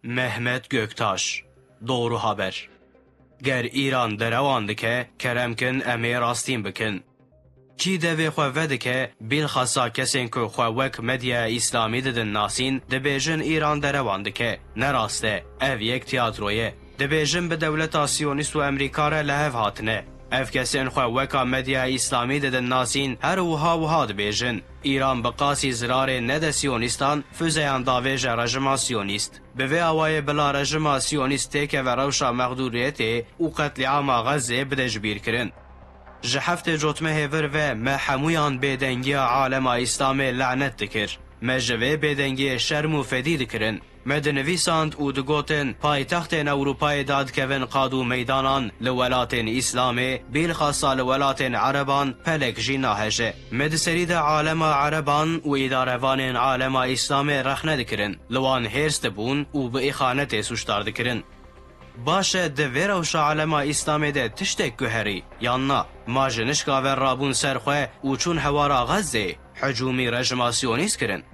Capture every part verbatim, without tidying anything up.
Mehmet Göktaş, Doğru Haber. Ger Îran derewan dike, kerem kin em ê rastîn bikin. Kî devê xwe vedike, bîlxasa kesên ku xwe wek medyaya Îslamî didin nasîn, dibêjin Îran derewan dike. Ne rast e, ev yek tiyatro ye. Dibêjin bi dewleta Siyonîst û Amerîka re li hev hatine. Ev kesên xwe weka medyaya Îslamî didin nasîn, her wiha wiha dibêjin, Îran bi qasî zirarê nede Siyonîstan, füzeyan davêje rejima Siyonîst. Bi vê awayê bila rejima Siyonîst têkeve rewşa mexdûriyetê û qetlîama Xezzê bide ji bîr kirin. Ji heftê cotmehê vir ve me hemûyan bêdengiya alema Îslamê lanet dikir. Me ji vê bêdengiyê şerm û fedî dikirin. Me dinivîsand û digotin, paytextên Ewropayê dadikevin qad û meydanan li welatên Îslamê, bîlxasa li welatên Ereban pelek jî naheje. Me di serî de alema Ereban û îdarevanên alema Îslamê rexne dikirin, li wan hêrs dibûn û bi îxanetê sûcdar dikirin. Baş e, di vê rewşa alema Îslamê de tiştek guherî, yan na? Ma ji nişka ve rabûn ser xwe û çûn hewara Xezzê, hicûmî rejima Siyonîst kirin.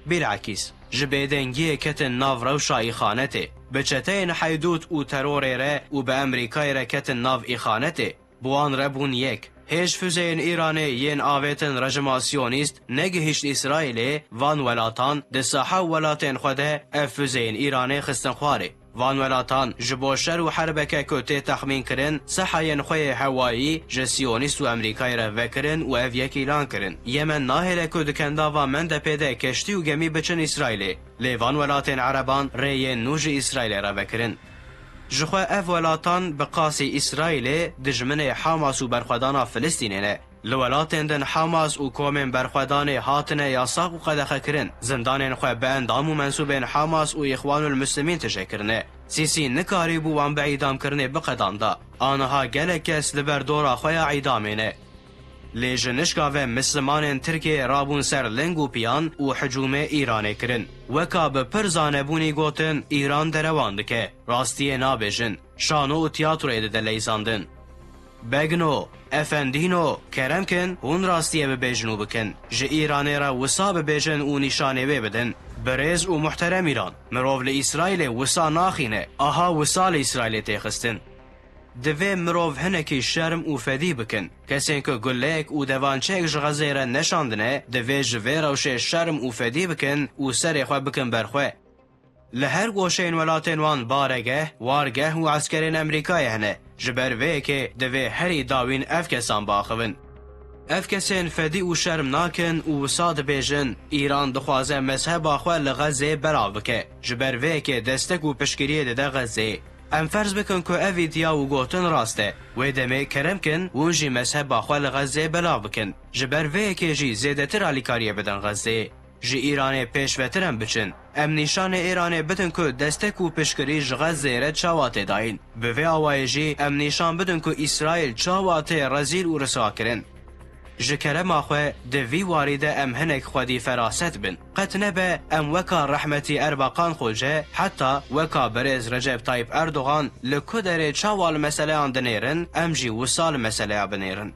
Bilakîs, ji bêdengiyê ketin nav rewşa îxanetê. Bi çeteyên heydût û terorê re û bi Amerîkayê re ketin nav îxanetê. Bi wan re bûn yek. Hêj füzeyên Îranê yên avêtin rejima Siyonîst negihîşt Îsraîlê, van welatan di saha û welatên xwe de ev füzeyên Îranê xistin xwarê. Van welatan ji bo şer û herbeke ku tê texmîn kirin, sehayên xwe yê hewayî ji Siyonîst û Amerîkayê re vekirin û ev yek îlan kirin. Yemen nahêle ku di kendava Mendebê de keştî û gemî biçin Îsraîlê. Lê van welatên Ereban rêyên nû ji Îsraîlê re vekirin. Ji xwe ev welatan bi qasî Îsraîlê dijminê Hamas û berxwedana Filistînê ne. Li welatên din Hamas û komên berxwedanê hatine yasaq û qedexekirin. Zindanên xwe bi endam û mensûbên Hamas û Îxwanul Muslimîn tije kirine. Sîsî nikarîbû wan bi îdamkirinê biqedanda. Aniha gelek kes li ber dora xwe ya îdamê ne. Lê ji nişka ve Mislimanên Tirkiyê rabûn ser ling û piyan û hicûmê Îranê kirin. Weka bi pir zanebûnî gotin, Îran derewan dike. Rastiyê nabêjin. Şano û tiyatroyê dide leyzandin. Begno, efendîno, kerem kin, hûn rastiyê bibêjin û bikin. Ji Îranê re wisa bibêjin û nîşanê wê bidin. Birêz û muhterem Îran, mirov li Îsraîlê wisa naxîne. Aha wisa li Îsraîlê tê xistin. Divê mirov hinekî şerm û fedî bikin. Kesên ku guleyek û devançeyek ji Xezeyê re neşandine, divê ji vê rewşê şerm û fedî bikin û serê xwe bikin ber xwe. Li her goşeyên welatên wan baregeh, wargeh û eskerên Amerîkayê hene. Ji ber vê yekê divê herî dawîn ev kesan biaxivin. Ev kesên fedî û şerm nakin û wisa dibêjin, Îran dixwaze mezheba xwe li Xezê belav bike. Ji ber vê yekê destek û piştgiriyê dide Xezê. Em ferz bikin ku ev îdia û gotin rast e. Wê demê kerem kin, hûn jî mezheba xwe li Xezê belav bikin. Ji ber vê yekê jî zêdetir alîkariyê bidin Xezê. Ji Îranê pêşvetir em biçin. Em nîşanê Îranê bidin ku destek û piştgirî ji Xezeyê re çawa tê dayîn. Bi vê awayê jî em nîşan bidin ku Îsraîl çawa tê rezîl û riswa kirin. Ji kerema xwe di vî warî de em hinek xwedî feraset bin. Qet nebe em weka rehmetî Erbaqan Xoce, heta weka birêz Recep Tayyip Erdogan li ku derê çawa li meseleyan dinêrin, em jî wisa li meseleya binêrin.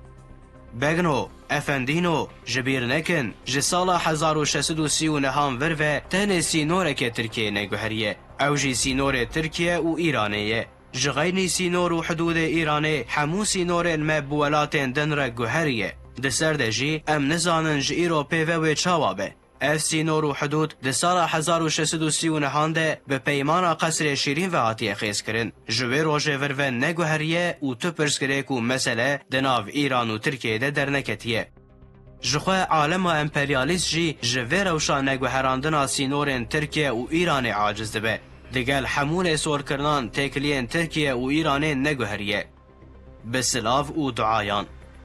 Begno, efendîno, ji bîr nekin, ji sala hezar û şeş sed û sî û nehan vir ve tenê sînorekê Tirkiyeyê neguheriye. Ew jî sînorê Tirkiye û Îranê ye. Ji xeynî sînor û hidûdê Îranê, hemû sînorên me bi welatên din re guheriye. Di ser de jî, em nizanin ji îro pê ve wê çawa be. Ev sînor û hidûd di sala hezar û şeş sed û sî û nehan de bi peymana Qesrê Şîrîn ve hatiye xêzkirin. Ji wê rojê vir ve neguheriye û tu pirsgirêk û mesele di nav Îran û Tirkiyeyê de derneketiye. Ji xwe alema emperyalîst jî ji vê rewşa neguherandina sînorên Tirkiye û Îranê aciz dibe. Digel hemû lêsorkirinan têkiliyên Tirkiye û Îranê neguheriye. Bi silav û duayan.